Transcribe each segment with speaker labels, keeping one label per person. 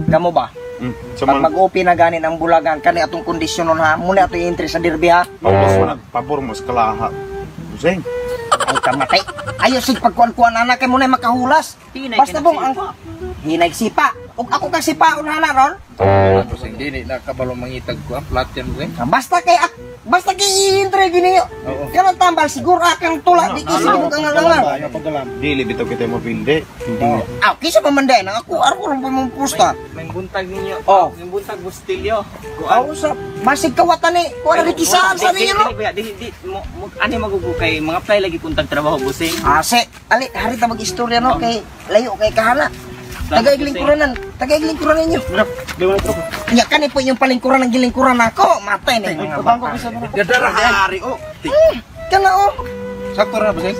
Speaker 1: Kamo ba?
Speaker 2: Sa
Speaker 1: Pag mag-open na ganin ang bulagan, kani atong kondisyon nun ha, muna ato i-entry sa derby ha.
Speaker 2: Boss, wala pabor mo sa kalaha. Buseng.
Speaker 1: Ay kamatay. Ayo sig pagkuan-kuan anak kay muna makahulas.
Speaker 3: Hinay
Speaker 1: Basta
Speaker 3: ka
Speaker 1: bong ang
Speaker 3: nagsipa.
Speaker 1: hinay sipa. Ug ako kang sipaon hana ron.
Speaker 4: Buseng, dili na kabalo mangitag ko ang plat yan, buseng.
Speaker 1: Basta kay basta kay i-entry gini.
Speaker 4: Oo.
Speaker 1: Kanang tambal siguro akang tula di kay sige kang ngalangan.
Speaker 2: Ano pagalam? Dili bitaw kita mo pindi. Hindi.
Speaker 1: Ah, kisa pa man din ang ako arko ron pa mong pusta.
Speaker 3: May buntag ninyo.
Speaker 1: Oh.
Speaker 3: May buntag bustilyo.
Speaker 1: Aw sa basig kawatan ni kuan rin kisaan sa ninyo no.
Speaker 3: Di, di, di, mo, mo, ano magugo kay mga apply lagi kuntag trabaho busing.
Speaker 1: Ase, ali hari ta mag-istorya no kay layo kay kahana.
Speaker 3: Salamat,
Speaker 1: Tagaiglingkuranan, tagaiglingkuranan ninyo. Nya kani po yung palingkuran ng gilingkuran nako, matay ni mga bata.
Speaker 4: Dadara hari oh.
Speaker 1: Kana oh.
Speaker 4: Sakto ra, buseng.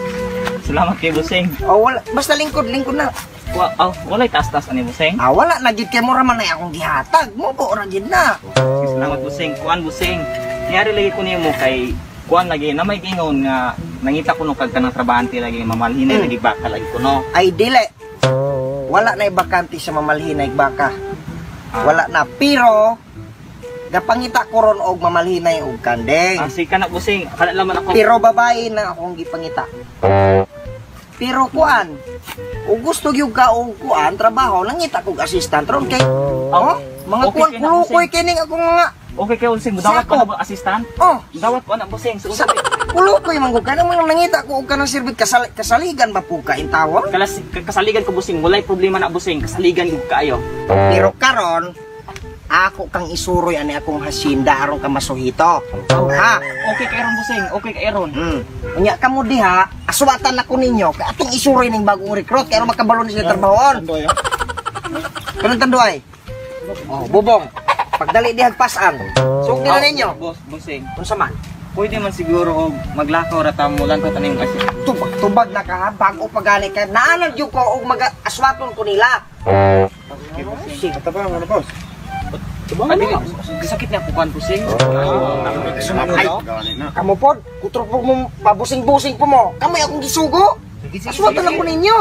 Speaker 3: Salamat kay busing.
Speaker 1: Oh, wala. Basta lingkod, lingkod na.
Speaker 3: Wa, oh, walay taas-taas ani busing.
Speaker 1: Ah, wala na gid kay mura man na akong gihatag. Mo po ra gid na.
Speaker 3: Salamat busing. Kuan busing. Niyari lagi ko nimo kay kuan lagi na may gingon nga nangita ko no kag kanang trabahante lagi mamalhinay lagi baka lagi ko no.
Speaker 1: Ay dili. Wala na bakante sa mamalhinay baka. Wala na pero gapangita ko ron og mamalhinay og kandeng.
Speaker 3: Ah, sige kana busing, kana laman ako.
Speaker 1: Pero babae na akong gipangita. Pero kuan, ug gusto gyud ka og kuan trabaho, nangita kog assistant ron kay oh, mga
Speaker 3: Okay
Speaker 1: kuan
Speaker 3: kay na,
Speaker 1: kulukoy
Speaker 3: busing.
Speaker 1: kining akong mga
Speaker 3: Okay kay busing, mudawat ko
Speaker 1: Sako.
Speaker 3: na ba assistant?
Speaker 1: oh,
Speaker 3: Mudawat ko na busing. So,
Speaker 1: sa kulukoy man gud kanang mga nangita ko og kanang sirbit kasaligan ba po ka intawon?
Speaker 3: Kalas, kasaligan ko busing, walay problema na busing, kasaligan gud kaayo.
Speaker 1: Pero karon ako kang isuroy ani akong hasyenda aron ka masuhito. Ha?
Speaker 3: Okay kay ron busing, okay kay ron.
Speaker 1: Unya kamo diha, aswatan ako ninyo kay atong isuroy ning bagong recruit kay aron makabalo ni sila trabahoon.
Speaker 4: Tandoy, oh.
Speaker 1: Kanang tanduay. Oh, bubong. Pagdali diha pasan. Sugdi na ninyo.
Speaker 3: Boss, busing.
Speaker 1: Unsa man?
Speaker 3: Pwede man siguro og maglakaw ra ta mo lang ko taning kasi.
Speaker 1: Tubag, tubag na ka ha, bago pa gani ka. Naanan gyud ko og mag aswaton ko nila.
Speaker 3: Busing.
Speaker 2: Katabang ano boss?
Speaker 3: Ah, dili, sakit na ako kuan busing.
Speaker 1: Ay.
Speaker 2: Gani na.
Speaker 1: Kamo pod, kutro po mo pabusing-busing po mo. Kamoy akong gisugo. Aswatan lang ko ninyo.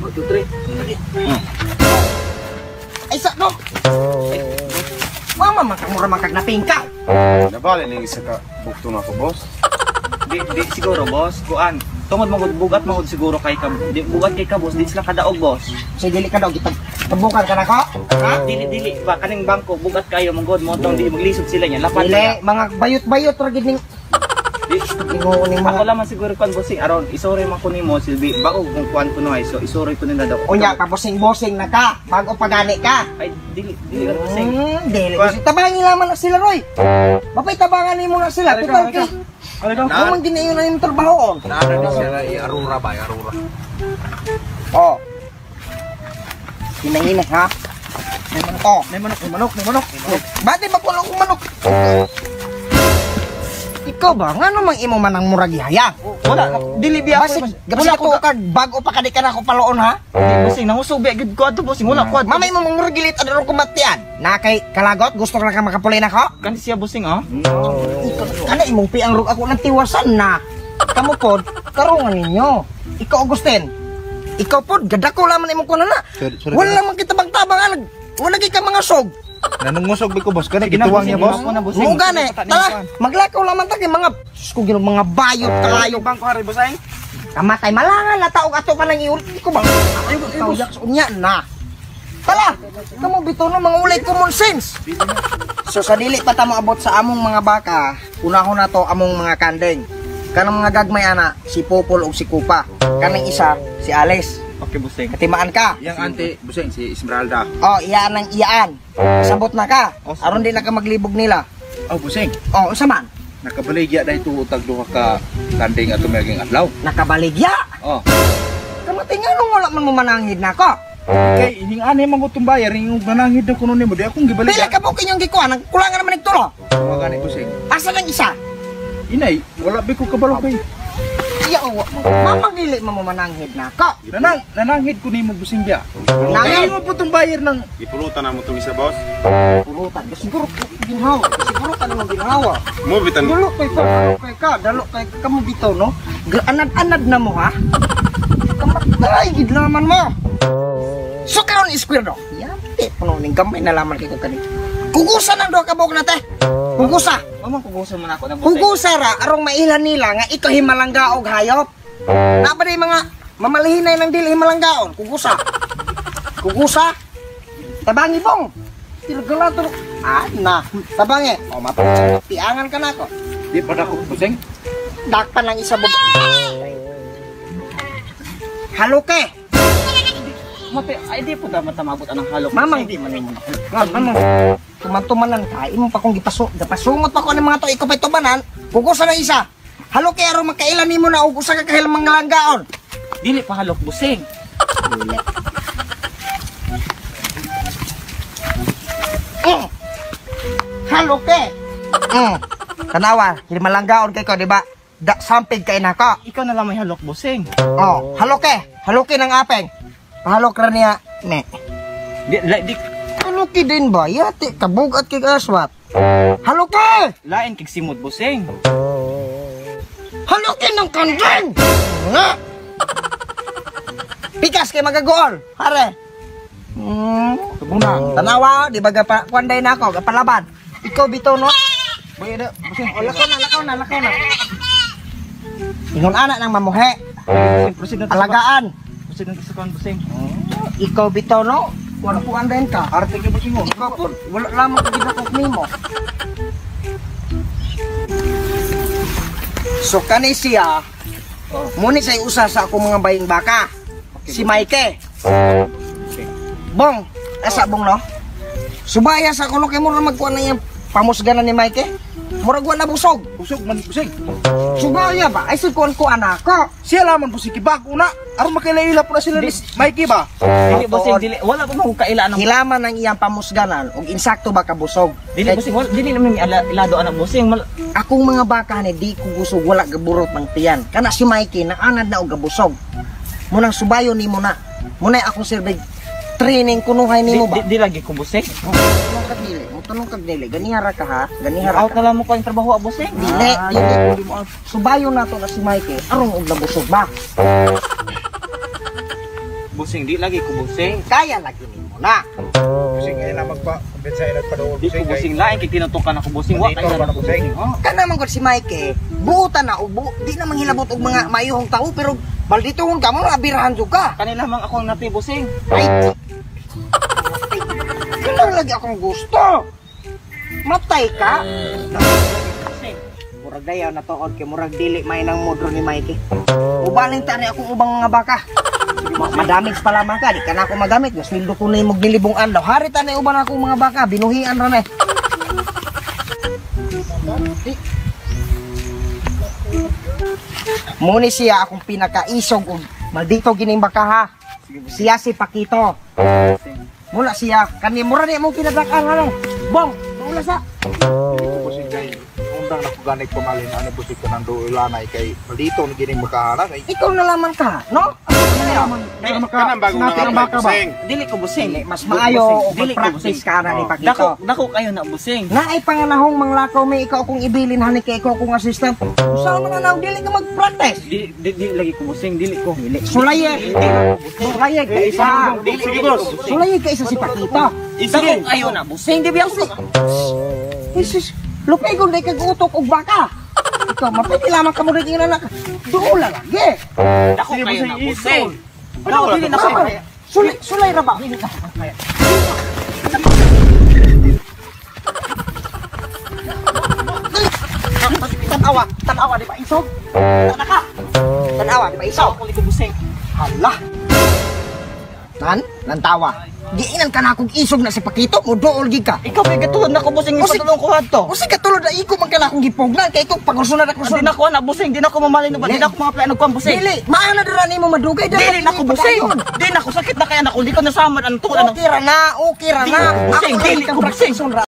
Speaker 3: 1, 2, 3.
Speaker 1: Ay sa no. Mama makamura man kag napingka.
Speaker 2: Nabali ning isa ka bukto na ko boss.
Speaker 3: Di, di siguro boss, kuan. Tungod magud bugat magud siguro kay ka, di, bugat kay ka boss, di sila kadaog boss.
Speaker 1: Sige dili ka daw gitag tabukan ka nako.
Speaker 3: Ha? Dili dili ba kaning bangko bugat kayo mong god mo tong di maglisod sila niya. Lapan
Speaker 1: Dili
Speaker 3: nila.
Speaker 1: mga bayot-bayot ra gid ning
Speaker 3: Di,
Speaker 1: ingon ning
Speaker 3: ako
Speaker 1: mga
Speaker 3: lamang siguro kuan bossing aron isuri man ko nimo silbi bago kung kuan ko no ay so isuri ko nila daw.
Speaker 1: unya pabusing-busing na ka bago pa gani ka.
Speaker 3: Ay dili dili ka bossing.
Speaker 1: Dili. Kasi tabangi laman na sila, Roy. Bapay tabangan nimo na sila. Total kay kung man ginayon na yung trabaho.
Speaker 4: Naara ni siya i-arura ba, i-arura.
Speaker 1: Oh. Hinangina ha. May manok. Oh.
Speaker 4: May manok, may manok, may manok.
Speaker 1: Bati ba kung manok? Ikaw ba? Nga namang imo manang murag ihaya?
Speaker 3: Wala dili biya
Speaker 1: Basig,
Speaker 3: ako. Wala
Speaker 1: wala
Speaker 3: ko
Speaker 1: ko kag bago pa kadi ka na ako paloon ha?
Speaker 3: Di, bossing nangusog biya gid ko adto bossing wala ko adto.
Speaker 1: Mamay mo mang murag gilit adto kumatian. Na kay kalagot gusto ka na ka makapulay nako?
Speaker 3: Kan siya bossing oh.
Speaker 1: Kana imong piang rug ako ng tiwasan na. Kamo pod, karungan ninyo. Ikaw Agustin. Ikaw pod, gadako laman imong kuno na.
Speaker 4: Sorry, sorry,
Speaker 1: Wala man kita bang alag. Wala gid ka mga sog.
Speaker 4: Nanungusog bi ko boss, kani
Speaker 3: Sige na,
Speaker 4: gituwang niya
Speaker 3: bossing,
Speaker 4: boss.
Speaker 3: Ako na, bossing.
Speaker 1: Mo gani.
Speaker 3: Pata
Speaker 1: Tara,
Speaker 3: ninyo,
Speaker 1: maglakaw laman ta kay mga Diyos ko Ginoo, mga bayot kayo.
Speaker 3: Bangko hari bossing.
Speaker 1: Kamatay malangan na taog ato pa nang iulit ko ba? Ay, yak unya na. Tala, kamo bitaw na mga ulay common sense. So sa dili pa ta moabot sa among mga baka, unahon na to among mga kandeng. Kanang mga gagmay ana, si Popol ug si Kupa. Kanang isa, si Alice.
Speaker 3: Okay bossing.
Speaker 1: Katimaan ka.
Speaker 4: Yang ante, buseng si Esmeralda.
Speaker 1: Oh, iyaan ang iyaan. Sabot na ka. Aron di na ka maglibog nila.
Speaker 4: Oh, buseng.
Speaker 1: Oh, unsa man?
Speaker 4: Nakabaligya dahil utag duha ka kanding ato maging adlaw.
Speaker 1: Nakabaligya.
Speaker 4: Oh.
Speaker 1: Kamatay nga nung wala man mo mananghid nako.
Speaker 4: Kay ining ani man ko tumbayar ning nananghid na kuno nimo di akong
Speaker 1: Pila
Speaker 4: gibaligya.
Speaker 1: ka mo kinyong gikuha, nagkulangan naman nagtulo.
Speaker 4: Wa gani buseng.
Speaker 1: Asa lang isa?
Speaker 4: Inay, wala bi ko kabalo kay.
Speaker 1: Iya, oh, mama dili mo mananghid nako.
Speaker 4: Nananghid ko nimo buseng biya.
Speaker 1: Nanghid?
Speaker 4: Kay mo po tumbayar ng
Speaker 2: Gipulutan na mo tong isa boss.
Speaker 1: Pulutan. Siguro, Ginhawa. Siguro ka naman ginhawa.
Speaker 2: Mo bitan.
Speaker 1: Dalo kay ka, kay ka, dalo kay ka mo bitaw no. Anad-anad na mo ha. Kamatay gid laman mo. So karon square do. Yate puno ning gamay na laman kay ko kani. Kugusa nang duha ka buok na te. Kugusa.
Speaker 3: Mamang kugusa man ako na busing.
Speaker 1: Kugusa ra arong maila nila nga ikaw himalangga og hayop. Napa day mga mamalihinay ng dili himalanggaon, kugusa. Kugusa. Tabangi bong. Tilgala to. Ah, na. Tabangi. O mapa. Tiangan ka na ako.
Speaker 4: Di pa dako busing.
Speaker 1: Dakpan lang isa bub. Haluke.
Speaker 3: Mate, ay di po dapat tamabot anang halok.
Speaker 1: Mamang.
Speaker 3: di man mo.
Speaker 1: Mamang. Tuman-tumanan ka. Imo pa kong gipasungot pa ko ng mga to. Ikaw pa'y tumanan. Kugusa na isa. Haluke aron makailan nimo na og usa ka kahilang mga langgaon.
Speaker 3: Dili pa halok busing.
Speaker 1: Haluke. Tanawa, himalanggaon kay ko, di ba? Da, sampig kay nako.
Speaker 3: Ikaw na lang may halok busing.
Speaker 1: Oh, haluke. Haluke ng apeng. Pahalok ra niya. Ne.
Speaker 3: Di, la, di
Speaker 1: Haluke din ba? Yati, kabugat kay aswat. Haluke!
Speaker 3: lain kig simot busing.
Speaker 1: Haluke ng kanding! Nga! Pikas kay magagool. Hare.
Speaker 4: Tubuna.
Speaker 1: Tanawa, di ba gapa, kuanday na ako, gapalaban. Ikaw bitaw no?
Speaker 4: Boy da busing.
Speaker 1: O, lakaw na, lakaw na, lakaw na. Ingon ana ng mamuhe.
Speaker 3: Proceed na ta sa-
Speaker 1: Alagaan.
Speaker 3: Proceed na ta sa kuan busing.
Speaker 1: Ikaw bitaw no? Wala po andayin ka.
Speaker 4: Arte kay busing mo.
Speaker 1: Ikaw po, wala lamang kung ginakok nimo. So kani siya, muni say usa sa akong mga baying baka. Si Mike. Bong, asa bong no? Subaya sa kuno kay mura magkuan na iyang pamusganan ni Mike. Murag wa na busog.
Speaker 4: Busog man busing.
Speaker 1: Subaya ba? Ay si kuan ko anak ko.
Speaker 4: Siya laman busing kibag una. Aron makaila-ila po na sila ni Mikey ba?
Speaker 3: Dili busing, dili wala pa mo kaila anang
Speaker 1: Hilaman ang iyang pamusganan og insakto ba kabusog.
Speaker 3: dili busing, wala dili naman ilado anak busing. Mal,
Speaker 1: Akong mga baka ni di ko gusog wala gaburot ng tiyan. Kana si Mikey naanad na og gabusog. Munang subayo nimo na. Munay akong sirbig training kunuhay
Speaker 3: di,
Speaker 1: nimo ba?
Speaker 3: di, di lagi ko busing.
Speaker 1: Mutunong kag dili, mutunong kag dili. Ganihara ka ha, ganihara
Speaker 3: Out
Speaker 1: ka.
Speaker 3: na lang mo ko ang trabaho busing.
Speaker 1: Dili, dili. Subayo na to na si Mikey arong og nabusog ba?
Speaker 3: Busing di lagi ko busing.
Speaker 1: Kaya lagi nimo na.
Speaker 4: Busing ay na magpa-kumbinsa ay nagpaduol
Speaker 3: Di ko busing lain kay tinutukan ako busing. Wa
Speaker 4: Dito
Speaker 3: kay
Speaker 4: ba na busing?
Speaker 3: Oh.
Speaker 1: Kana man gud si Mikey, buutan na og di na manghilabot og mga mayuhong tao pero balditohon ka mo abirahan jud ka.
Speaker 3: Kanila mang ako ang napi busing.
Speaker 1: Ay. Kanang lagi akong gusto. Matay ka. Murag dayaw na tuod kay murag dili may nang mudro ni Mikey. Ubalin ta ni akong ubang mga baka. Madamage pa lamang ka, di ka na ako magamit. Gasweldo ko na yung magnilibong andaw. Hari ta na uban akong mga baka, binuhian ra na eh. Muni siya akong pinakaisog og maldito gining baka ha. Siya si Pakito. Mula siya kani mura ni mo pinadak-an ano. Bong, maula sa.
Speaker 4: Dito busing kay undang na ko ganig pamalin ano busing ka nang duulanay kay dito ni gining makahara kay
Speaker 1: Ikaw na lamang ka, no?
Speaker 2: Kanang bagong
Speaker 4: Sinapit ang
Speaker 2: nang
Speaker 4: baka ba?
Speaker 2: busing.
Speaker 3: Dili ko busing.
Speaker 1: Dili, mas maayo og
Speaker 3: Dili ko busing.
Speaker 1: mag-practice ka na ni Pakito.
Speaker 3: Dako, dako kayo na busing.
Speaker 1: Naay panganahong manglakaw may ikaw akong ibilin hani kay ikaw akong assistant. Usaw man na dili ka mag-practice.
Speaker 3: Dili di, di lagi ko busing, dili ko.
Speaker 1: Sulaye. Sulaye kay isa.
Speaker 2: Sige boss.
Speaker 1: Sulaye kay isa si Pakito.
Speaker 3: Dako kayo na busing, di biyaw si.
Speaker 1: Jesus, lupay ko kag utok og baka. Ikaw mapili lamang ka mo rin ingnan anak. Duula lagi.
Speaker 3: Dako kayo na busing. Dako dili na ko.
Speaker 1: Sulay, sulay ra ba? Tanawa, tanawa di ba isog? Tana ka. Tanawa di ba isog?
Speaker 3: Dako ko busing.
Speaker 1: Hala. Nan, nantawa. Giinan ka na akong isog na si Pakito, mo dool gid ka.
Speaker 3: Ikaw kay katulad na ko busing
Speaker 1: Usig.
Speaker 3: ipatulong ko hadto.
Speaker 1: Usi katulad na iko man ka na akong gipugnan kay ikaw pagursunan ako
Speaker 3: Di na ko na busing, di na ko mamalin ba, di na ko mga plano ko busing.
Speaker 1: Dili, maana dira nimo madugay dira.
Speaker 3: Dili na ko busing. Di na ko sakit na kaya na ko, di ko nasamad ang tulan.
Speaker 1: Okay ra na, okay ra na.
Speaker 3: Dili ko busing,
Speaker 1: Ako
Speaker 3: dili ko busing.
Speaker 1: practice ra.